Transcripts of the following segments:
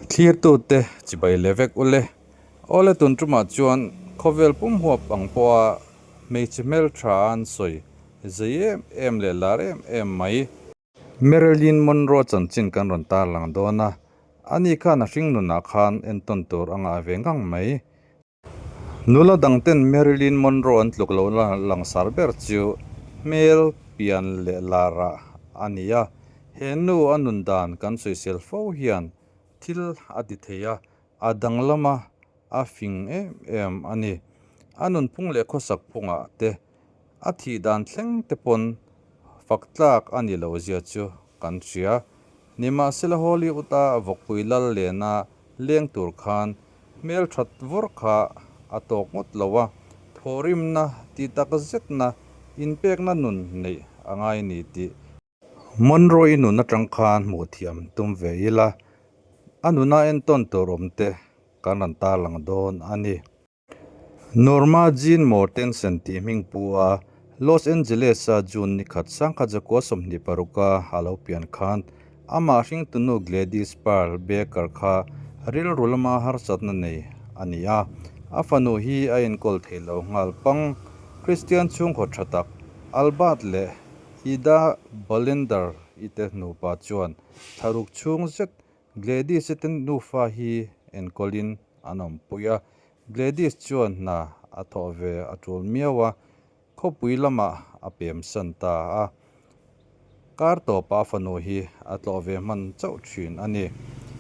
Thlirtute chibai leh vek ule. Awle tun tumah chuan khawvel pum huap ang pawha hmeichhe hmeltha an sawi zei em em leh lar em em mai. Marilyn Monroe chanchin kan rawn tarlang dawn a, ani khan a hring nunah khan entawn tur a ngah ve ngang mai. Nula dangten Marilyn Monroe an tluk lohna langsar ber chu hmel pian leh larah a ni a, he nu a nun dan kan sawisel fo hian thil a ti thei a, a danglam a, a fing em em a ni. A nunphung leh khawsak phungah te a thih dan thleng te pawn fak tlak a ni lo zia chu kan hria. Nimahsela Hollywood-a vawkpui lal lena leng tur khan hmelthat vawr kha a tawk ngawt lo a, thawhrimna tih tak zetna inpekna nun neih a ngai ni tih Monroe-i nun atang khan hmuh thiam tum ve ila, a nuna entawn tur awm te kan rawn tarlang dawn a ni. Norma Jean Mortensen tih hming pu a Los Angeles-a June ni khat sangkhat zakua 26-a a lo pian khan amah hringtunu Gladys Pearl Baker kha rilru lama harsatna nei a ni a, a fanu hi a enkawl thei lo nghal pang. Kristian chhungkaw tha tak Albert leh Ida Bolender-i te nupa chuan thlaruk chhung zet Gladys-i te nufa hi enkawlin an awmpui a, Gladys chuan hna a thawh ve a tul miau a, khawpui lamah a pem san ta a. Kar tawpah a fanu hi a tlawh ve hman chauh thin a ni.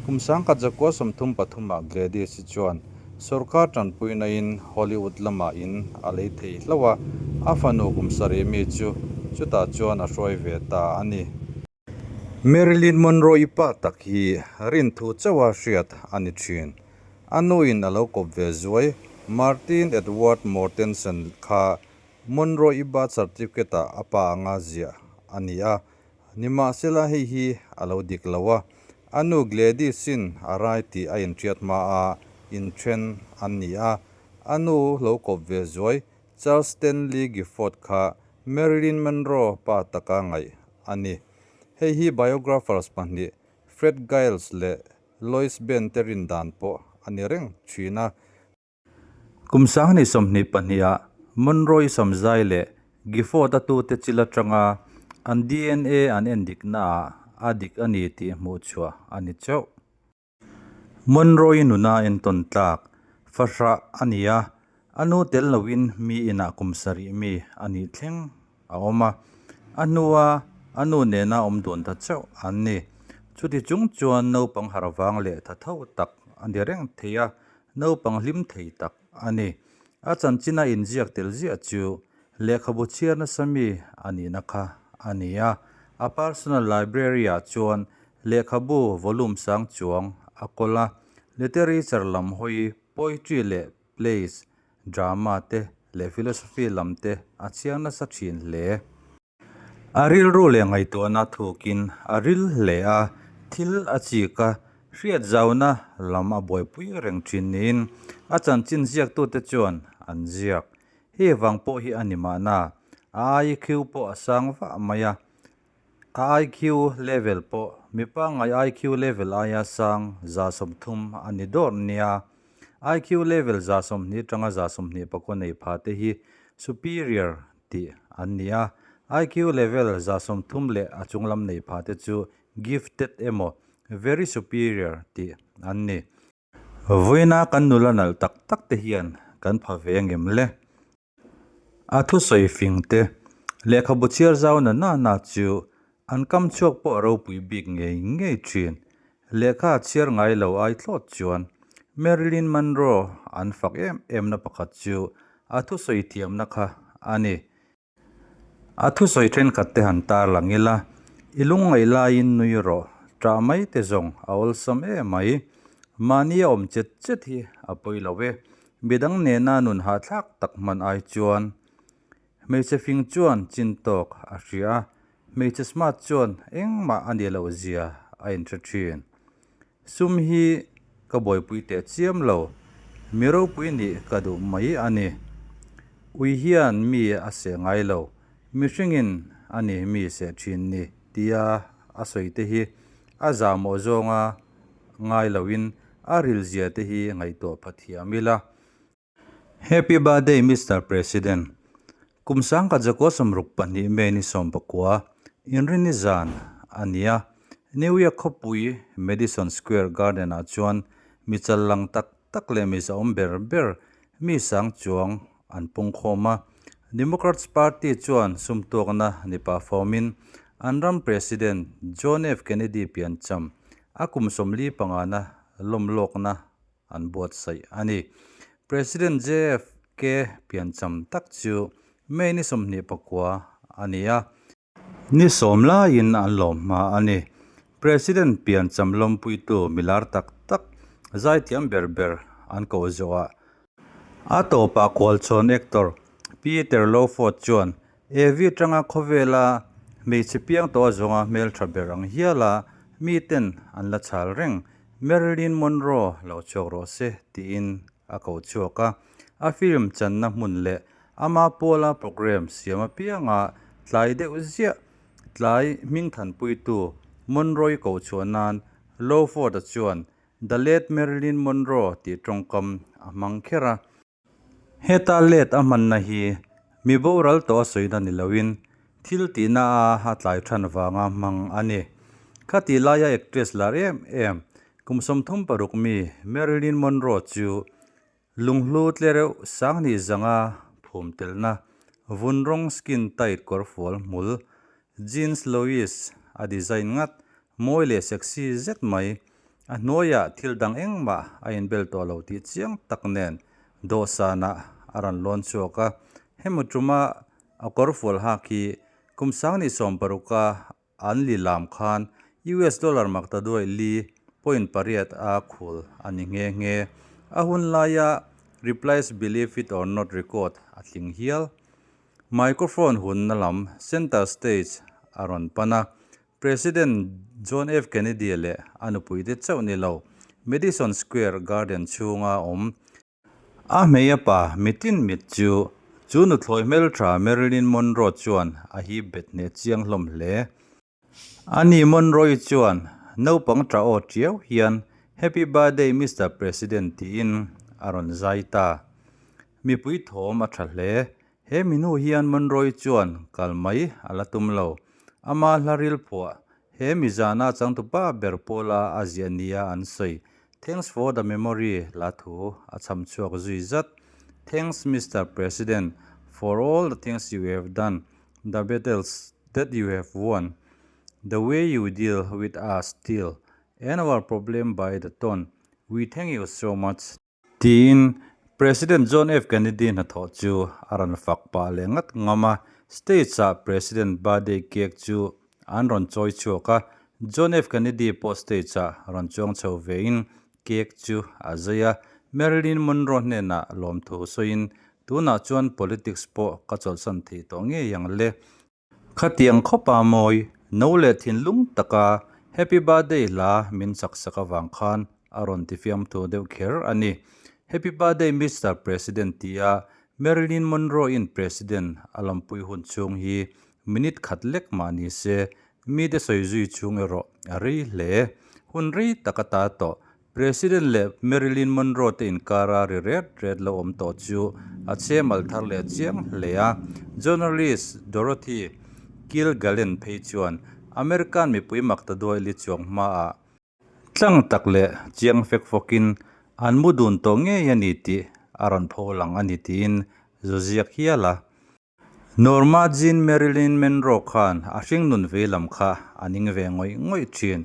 Kum sangkhat zakua 33 ah Gladys-i chuan sawrkar tanpuinain Hollywood lamah in a lei thei hlauh a, a fanu kum sarih mi chu chutah chuan a hruai ve ta a ni. Marilyn Monroe-i pa tak hi rinthu chauha hriat a ni thin. A nuin a lo kawp ve zuai. Martin Edward Mortensen kha Monroe-i birth certificate-ah a pa anga ziah a ni a. Nimahsela hei hi a lo dik lo a, a nu Gladys-in a rai tih a inhriat hmaa inthen an ni a. A nu lo kawp ve zuai Charles Stanley Gifford kha Marilyn Monroe pa taka ngaih a ni. Hei hi biographers pahnih Fred Giles leh Lois Benn te rin dan pawh a ni reng thin a. Kum 2022 ah Monroe-i samzai leh Gifford-a tute chil atanga an DNA an endiknaah a dik a ni tih hmuh chhuah a ni chauh. Monroe-i nuna entawn tlak fahrah a ni a, a nu tel loin mi inah kum sarih mi a nih thleng a awm a, a hnua a nu nena awm dun ta chauh an ni. Chuti chung chuan naupang harh vang leh tha tho tak a ni reng thei a, naupang hlim thei tak a ni. A chanchina inziak tel ziah chu lehkhabu chhiar nasa mi a nihna kha a ni a, a personal library-ah chuan Lehkhabu volume sang chuang a kawl a, literature lam hawi poetry leh plays, drama te leh philosophy lam te a chhiar nasa thin hle. A rilru leh ngaihtuahna thukin a ril hle a, thil a chik a, hriat zauna lam a buaipui reng thin niin a chanchin ziaktute chuan an ziak. Hei vang pawh hi a ni mahna, a IQ pawh a sang vah mai a, A IQ level pawh mi pangngai IQ level aia sang 30% a ni dawr nia. IQ level 20 atanga 24 nei pha te hi superior tih an ni a. IQ level 30 leh a chunglam nei pha te chu gifted emaw very superior tih an ni. Vawiina kan nula nalh tak tak te hian kan pha ve ngem le? A thusawi fing te, lehkhabu chhiar zau na na na chu an kam chhuak pawh a ropui bik ngei ngei thin. Lehkha a chhiar ngai lo ai thlawt chuan Marilyn Monroe an fak em em na pakhat chu a thusawi thiamna kha a ni. A thusawi thenkhat te han tar lang ila, I lungngaih laiin nui rawh, ṭah mai te zawng a awlsam em mai. Mahni a awm chet chet hi a pawi lo e. Midang nena nun hahthlak tak hman ai chuan hmeichhe fing chuan chin tawk a hria a, hmeichhe smart chuan engmah a ni loh zia a inhre thin. Sum hi ka buaipui teh chiam lo, mi ropui nih ka duh mai a ni. Ui hian mi a seh ngai lo, mihringin a ni mi seh thin ni tia a sawi te hi a zahmawh zawnga ngai loin a rilzia te hi ngaihtuah pha thiam ila. Happy Birthday Mister President. Kum sangkhat zakua 62 May ni 19 Inrinni zan a ni a, New York khawpui Madison Square Garden ah chuan mi chal lang tak tak leh mi zahawm ber ber mi sang chuang an pungkhawm a. Democrats Party chuan sumtuakna ni pah fawmin an ram President John F Kennedy piancham a kum 45 na lawmlawkna an buatsaih a ni. President JFK piancham tak chu May ni 29 a ni a. Ni sawm laiin an lawm hma a ni. President piancham lawmpuitu milar tak tak zaithiam ber ber an koh zawhah a tawpah khualchhawn actor Peter Lawford chuan Evi atanga khawvela hmeichhe piang tawh a zawnga hmeltha ber ang hiala miten an la chhal reng Marilyn Monroe lo chhuak rawh se tiin a ko chhuak a. A film channa hmun leh ama pawla programme siam apianga tlai deuh ziah tlai hmingthanpuitu Monroe-i koh chhuah nan Lawford-a chuan The late Marilyn Monroe tih tawngkam a hmang kher a. Heta let a hmanna hi mi boral tawh a sawina ni loin thil tihna a a tlai than vanga hmang a ni. Khati laia actress lar em em kum 36 mi Marilyn Monroe chu lunghlu tle reuh sanghnih zanga phum telna vun rawng skin tight kawr fual hmul Jeans Louis a design ngat, mawi leh sexy zet mai. A hnuaiah thil dang engmah a inbel tawh lo tih chiang tak nen dawhsanah a rawn lawn chhuak a. Hemi tuma a kawr fual hak hi kum 2016 a an li lam khan US dollar makta duai li point pariat a khul a ni nghe nghe. A hun laia Ripley's Believe It or Not record a tling hial. Microphone hunna lam center stage a rawn pan a, President John F. Kennedy leh a nupuite chauh ni lo, Madison Square Garden chhunga awm. A hmei a pa mitin mit chu chu nuthlawi hmeltha Marilyn Monroe chuan a hip bet hneh chiang hlawm hle. Ani Monroe chuan naupang tah aw tiau hian Happy Birthday Mister President tiin a rawn zai ta. Mipui thawm a tha hle. He minu hian Monroe chuan kal mai a la tum lo. Ama hla ril phuah he mizana changtupa ber pawla a ziah nia an sawi Thanks for the memory la thu a chham chhuak zui zat. Thanks Mister President for all the things you have done The battles that you have won, the way you deal with us still and our problem by the ton, we thank you so much. Tiin President John F. Kennedy hnathawh chu a rawn fak pah leh ngat ngam a. Stage-ah President birthday cake chu an rawn chawi chhuak a, John F. Kennedy pawh stage-ah rawn chuang chho vein Cake chu a zai a, Marilyn Monroe hnenah lawmthu sawiin, Tunah chuan politics pawh ka chawlhsan thei tawh ngei ang le. Khatiang khawpa mawi, no leh thinlung taka Happy Birthday hla min chak sak avang khan a rawn tifiamthu deuh kher a ni. Happy Birthday Mister President tia Marilyn Monroe-in President a lawmpui hun chhung hi minute khat lek mah ni se, Mite sawi zui chhung erawh a rei hle. Hun rei tak a ta tawh. President leh Marilyn Monroe te inkara ri ret ret lo awm tawh chu a chhem al thar leh chiang hle a. Journalist Dorothy Kilgallen phei chuan American mipui makta duai li chuang hmaah tlang tak leh chiang fek fawkin an mu dun tawh ngei a ni tih a rawn pho lang a ni tiin zu ziak hial a. Norma Jean Marilyn Monroe khan a hringnun vei lam kha a ning ve ngawih ngawih thin.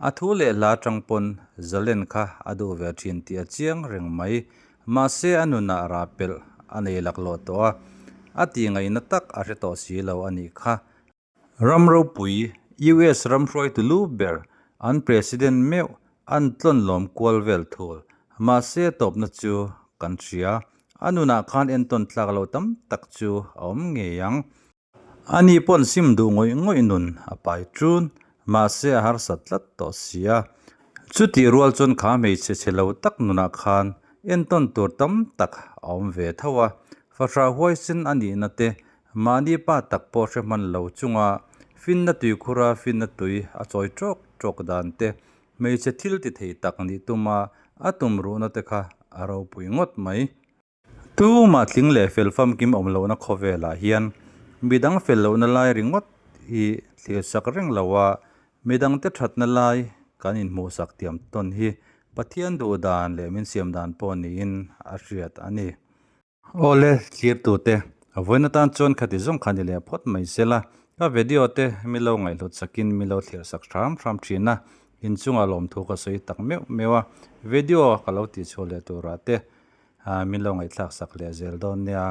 A thu leh hla atang pawn zalen kha a duh ve thin tih a chiang reng mai. Mahse a nunah rah pelh a nei laklawh tawh a, a tih ngaihna tak a hre tawh si lo a nih kha. Ram ropui, US ram hruaitu lu ber, an President meuh an tlawn lawm kual vel thul. Mahse tawpna chu kan hria. A nunah khan entawn tlak lo tam tak chu a awm ngei ang. Ani pawn sim duh ngawih ngawih nun a pai ṭun. Mahse a harsat tlat tawh si a. Chutih rual chuan kha hmeichhe chhe lo tak nunah khan entawn tur tam tak a awm ve tho a. Fahrah huaisen a nihna te Mahni pa tak pawh hre hman lo chunga finna tui khura finna tui a chawi tawk tawk dan te, Hmeichhe thil ti thei tak nih tuma a tum ruhna te kha a ropui ngawt mai. Tumah tling leh fel famkim awm lohna khawvelah hian midang fel lohna lai ringawt hi thlir sak reng lo a, midangte thatna lai kan inhmuhsak tiam tawn hi Pathian duh dan leh min siam dan pawh niin a hriat a ni. Awle thlirtute, vawiin atan chuan khati zawng kha ni leh phawt mai sela, ka video te mi lo ngaihhlut sakin mi lo thlir sak hram hram thin a, inchungah lawmthu ka sawi tak meuh meuh a, video ka lo tihchhuah leh turah te min lo ngaihthlak sak leh zel dawn nia.